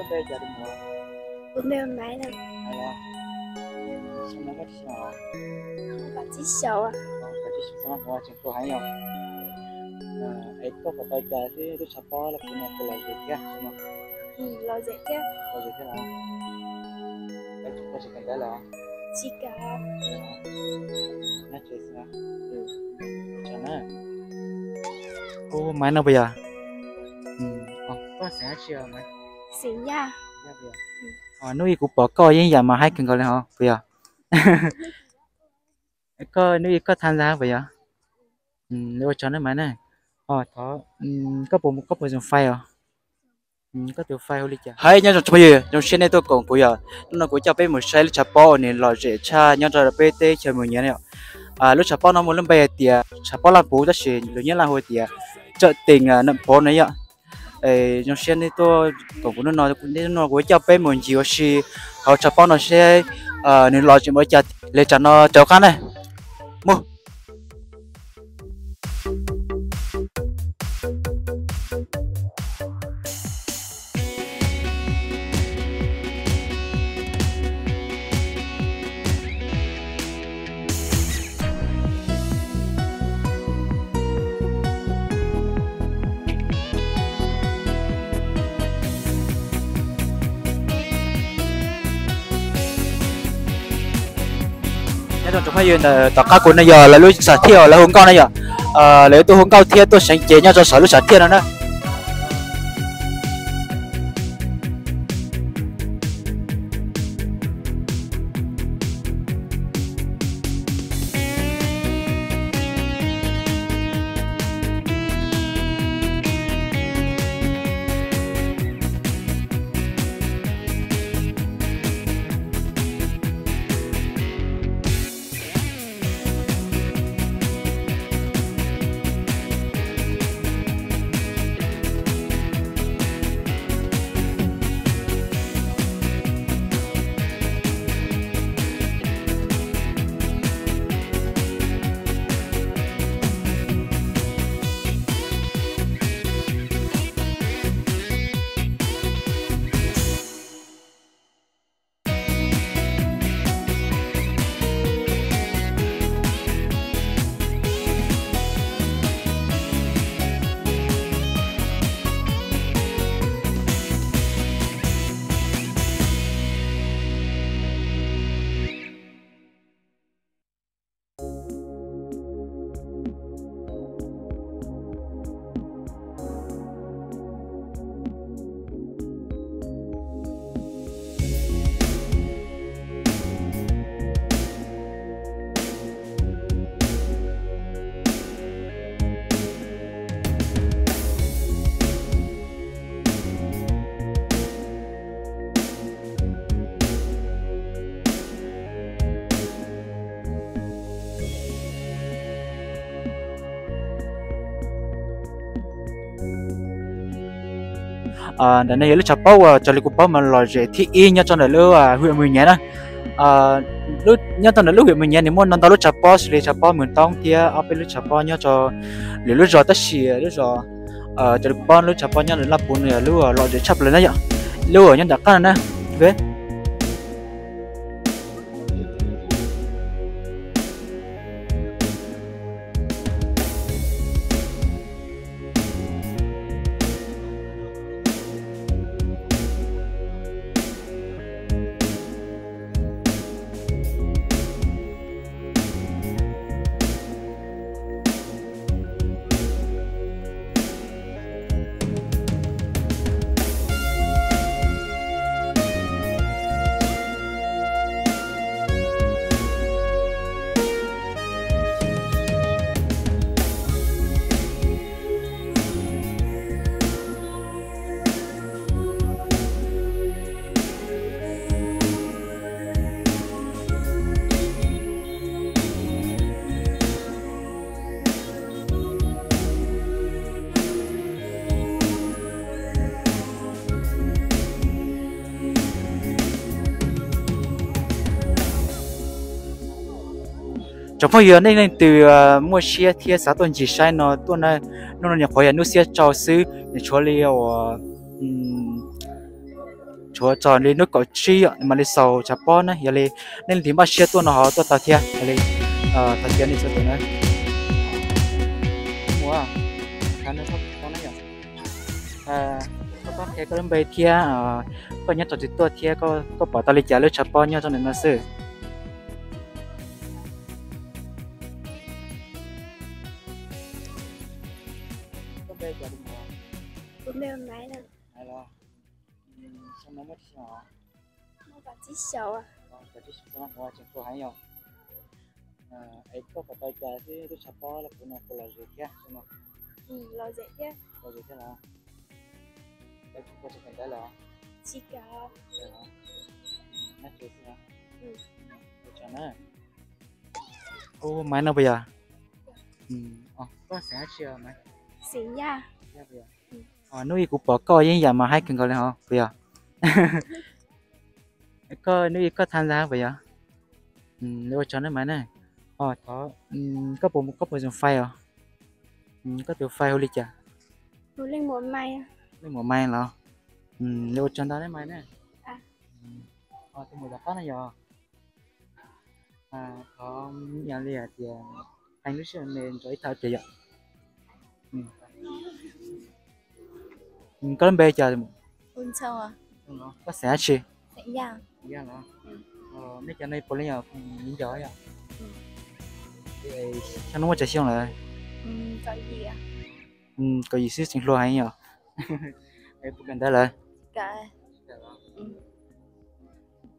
Koj npe cas tus muam? Kuv npe Maiv na. Maiv los? Xyoo no koj tsis xyoo os? Kaum tsib xyoos. Kaum tsib xyoos, xyoo no kuv tseem hlub heev yom. Es koj puas tau cas xwb lub tshav pob laj puv no puas lom zem thiab xyoo no? Lom zem thiab. Lom zem thiab los? Koj tsis kawm ntawv lawm? Tsis kawm. Nyob tsev xwb. Tso na. Kuv Maiv no puas yog? Koj xeem dab tsi os Maiv? Xeem Yaj. Hnub ib kuv pom koj yeej yam mas haib kawg nkaus li hos puas yog? Koj hnub ib koj tha ntxa puas yog? Ua tsaug nawb Maiv na. Thov, koj puas, koj puas zoo fai os? Koj tus fai hu li cas? Hais nyob zoo tsoom phooj ywg, zoo siab nej tuaj koom kuv yom. Hnub no kuv coj peb mus saib lub tshav pob uas nws lom zem tshaj nyob rau peb teb chaws Mường Nhé yom. Lub tshav pob no muaj lub npe hais tias tshav pob Laj Puv tab sis lus Nyab Laj hu tias Chợ Tình Nậm Pố no yom. Zoo siab nej tuaj koom kuv hnub no, hnub no kuv coj peb mus ncig ua si hauv tshav pob no seb nws lom zem npaum li cas. Li tsam no rov qab na. Mus. Nyob zoo tsoom phooj ywg, ntawm tom qab kuv no yog lawv lub sam thiaj uas lawv hu nkauj na yom. Lawv tuaj hu nkauj thiab tuaj seev cev nyob rau saum lub sam thiaj no na. Ntawm no yog lub tshav pob uas raws li kuv paub mas lom zem thib ib nyob rau ntawm lub hwm Mws Nyiav na. Nyob rau ntawm lub hwm Mws Nyiav nws muaj ntau ntau lub tshav pob xws li tshav pob Mws Toob thiab ob peb lub tshav pob nyob rau lwm lub zos tab sis lub zos raws li kuv paub lub tshav pob nyob ntawm Laj Puv no yog lub lom zem tshaj plaws na yom, lub nyob nram qab no na. Tsoom phooj ywg, nej leej twg muaj siab thiab xav tuaj ncig saib no tuaj na, hnub no nyuam qhuav yog hnub xiab rau xwb, nws tshuav li uas puag txog li hnub kaum tsib yom mam li xaus tshav pob na. Yog li nej leej twg npaj siab tuaj no ho tuaj tau thiab. Yog li thov caw nej txhua tus na. Mus, koj qhia koj lub npe thiab koj nyob rau twg tuaj thiab koj pom tau li cas lub tshav pob nyob rau ntawm no xwb. Koj npe cas? Kuv npe Maiv. Maiv los? Xyoo no muaj tsawg xyoo os? Muaj kaum tsib xyoos. Kaum tsib xyoo no tseem hluas heev yom. Es koj pom tau cas xwb lub tshav pob los kuv no puas lom zem thiab xyoo no? Lom zem thiab. Lom zem thiab los? Es koj puas kawm ntawv lawm? Tsis kawm. Nyob tsev xwb los? Ua tsaug na. Koj Maiv no puas yog? Koj xeem dab tsi os Maiv? Xeem Yaj. Yaj puas yog? Hnub ib kuv pom koj yeej yam mas haib kawg nkaus li hos puas yog? Koj hnub ib koj tham ntxa puas yog? Ua tsaug na Maiv na. Thov, koj puas, koj puas zoo fais os? Koj tus fais hu li cas? Leej Muas Maiv los? Ua tsaug ntau na Maiv na. Tus mus tom qab na yog? Thov yog li hais tias hais lub sij hawm me ntsoov ib thaj tias yom. Koj lub npe cas? Koj xeem dab tsi? Yaj los? Nej cov no puav leej yog viv ncaus yom? Xyoo no muaj tsawg xyoo lawm? Kaum yim xwb tseem hluas heev yom? Puas kawm ntawv lawm?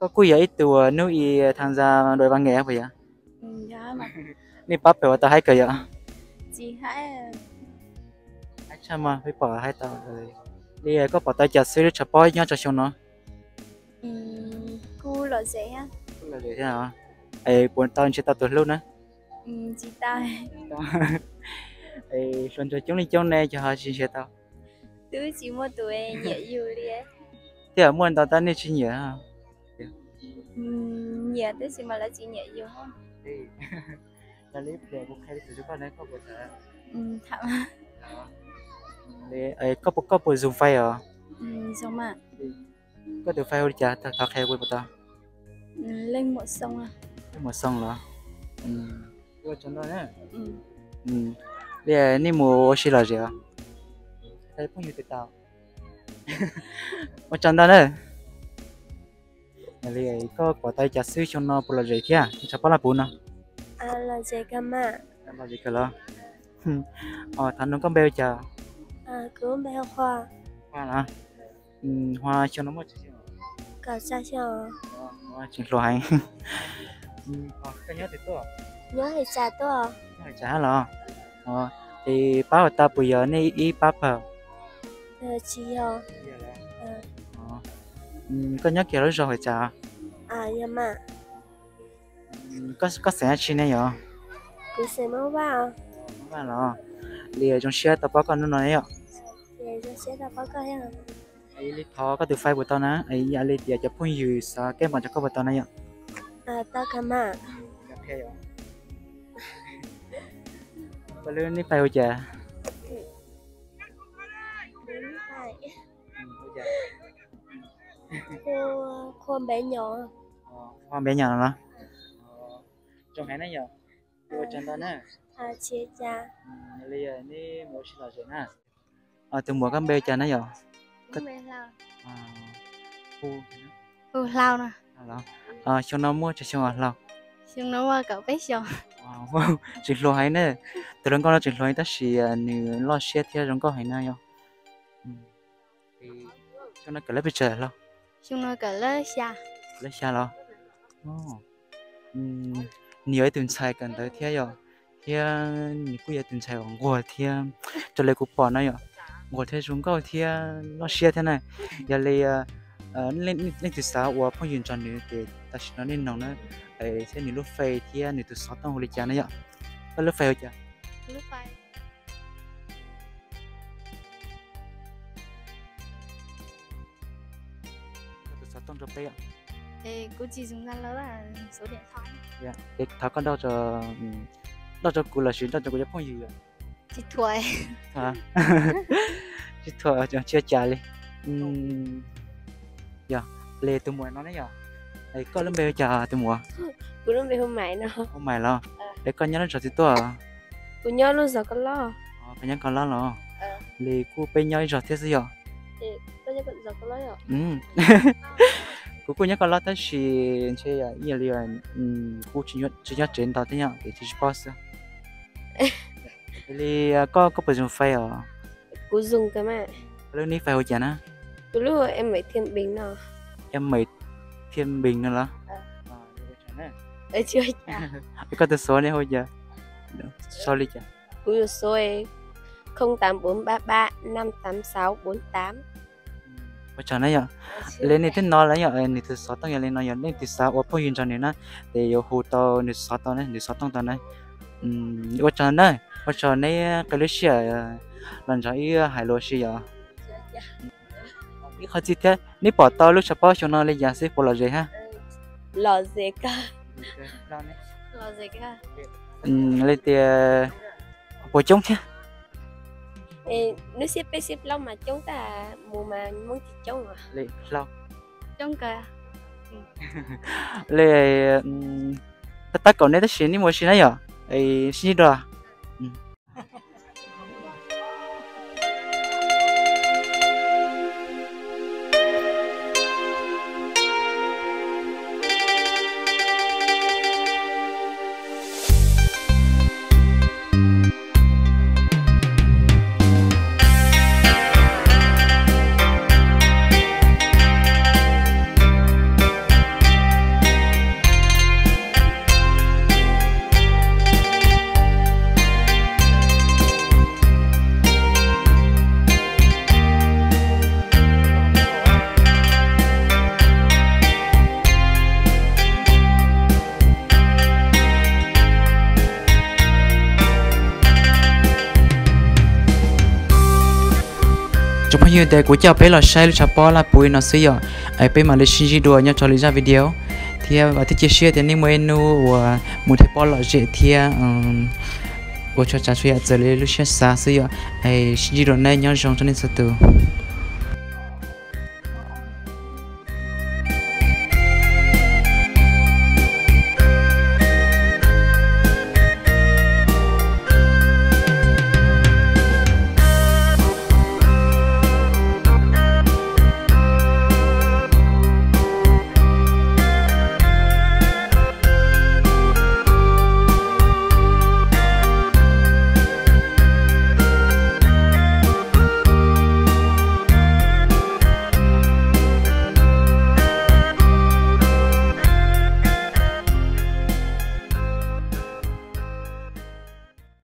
Koj kuj yog ib tug hnub ib tham ntxa dua vas nqes puas yog? Nej pab pem ua tau haib kawg yom? Haib tshaj mas peb pom haib tau. Li koj pom tau cas xwb lub tshav pob nyob rau xyoo no? Kuj lom zem thiab. Es puas tau nrhiav tau tus hlub na? Hluas nraug coob leej coob ne ces ho tsis nrhiav tau. Twb tsis muaj tus nyiam yus li. Thiab muaj ntau tab nej tsis nyiam? Nyiam tab sis mas lawv tsis nyiam yus. Koj puas, koj puas zoo fais os? Koj tus fais hu li cas thov qhia kuv puas tau? Leej Muas Xoo los? Ua tsaug ntau na. Li nej mus ua si lom zem os? Phooj ywg twb tau. Ua tsaug ntau na. Li koj pom tau li cas xwb xyoo no puas lom zem thiab tshav pob laj puv no? Lom zem kawg los? Thov nug koj npe ua cas? Hua los? Hua xyoo no muaj tsawg xyoo? Tseem hluas heev. Koj nyob twg tuaj? Nyob Hais Tsas tuaj. Nyob Hais Tsas hab los? Es pab hais tas puas yog nej ib pab pawg? Tsis yog. Koj nyob kiag lub zos Hais Tsas? Koj xeem dab tsi ne yom? Kuv xeem Hmoob Vaj. Hmoob Vaj los? Li zoo siab tau paub koj hnub no yom. Li thov koj tus fais puas tau na, yam li tias cov phooj ywg xav kev npam rau koj puas tau na yom? Koj lub nib fais hu cas? Qhua Npev Nyom no los? Zoo heev na yom. Ua tsaug ntau na. Li neb mus ua si lom zem na. Tus muam koj npe cas na yom? Hu Hlau. Xyoo no muaj tsawg xyoo os Hlau? Xyoo no muaj kaum peb xyoos. Tseem hluas heev ne. Tus hluas nkauj no tseem hluas heev tab sis nws loj siab thiab zoo nkauj heev na yom. Xyoo no kawm lab pes tsawg Hlau? Xyoo no kawm lab xya. Lab xya los? Nws yog ib tug ntxhais kawm ntawv thiab yom, thiab nws kuj yog ib tug ntxhais uas nquag thiab, raws li kuv pom no yom, nquag thiab zoo nkauj thiab loj siab thiab na. Yog li leej twg xav ua phooj ywg nrog nws ces tam sim no nej noog na, thiab nws lub fais thiab nws tus xov tooj hu li cas na yom? Koj lub fais hu cas? Koj tus xov tooj rau peb. Thov koj nrauj, nrauj rau kuv lossis nrauj rau kuv cov phooj ywg? Tsis thuam, tsis thuam, tsis ua cas li. Yog, li tus muam no ne yog, koj lub npe hu cas tus muam? Kuv lub npe hu Maiv no. Hu Maiv los? Es koj nyob lub zos twg tuaj? Kuv nyob lub zos Koj Loj. Koj nyob Koj Loj los? Li kuj peb nyob ib zos thiab xwb yom. Kuv kuj nyob Koj Loj tab sis ntshe yog ib yam li kuv tsis nyob tsev ntau thiab yom, ces tsis paub xwb. Li koj, koj puas zoo fais os? Kuv zoo kawg mas. Koj lub nick fais hu cas na? Kuv lub Maiv Thiaj Npis no. Maiv Thiaj Npis no los? Koj tus số ne hu cas? Sau li cas? Kuv tus số không tám bốn ba ba năm tám sáu bốn tám. Ua tsaug na yom. Li nej twb hnov lawm yom, nws tus xov tooj yog li no, yog leej twg xav ua phooj ywg nrog nws na, ces yuav hu tau nws xov tau na, nws xov tooj tau na. Ua tsaug na, ua tsaug neb qee lub sij hawm los nrog wb hais lus si yom. Ib qho txij thiab, neb pom tau lub tshav pob xyoo no li cas xwb, puas lom zem hab? Li tias puas coob thiab? Hnub xiab peb xiab plaub mas coob tag, mus mas Hmoob tsis coob. Li, tab tab kaum nej tab sis neb mus ua si na yom, sib ntsib dua. Tsoom phooj ywg, tes kuv coj peb los saib lub tshav pob laj puv no xwb yom, es peb mam li sib ntsib dua nyob rau lwm zaj video thiab. Vam thiab cia siab tias nej muaj ib hnub uas mus thawj pob lom zem thiab ua txhua tsav txhua yam txawm li lub siab xav xwb yom. Es sib ntsib dua nawb, nyob zoo rau nej txhua tus.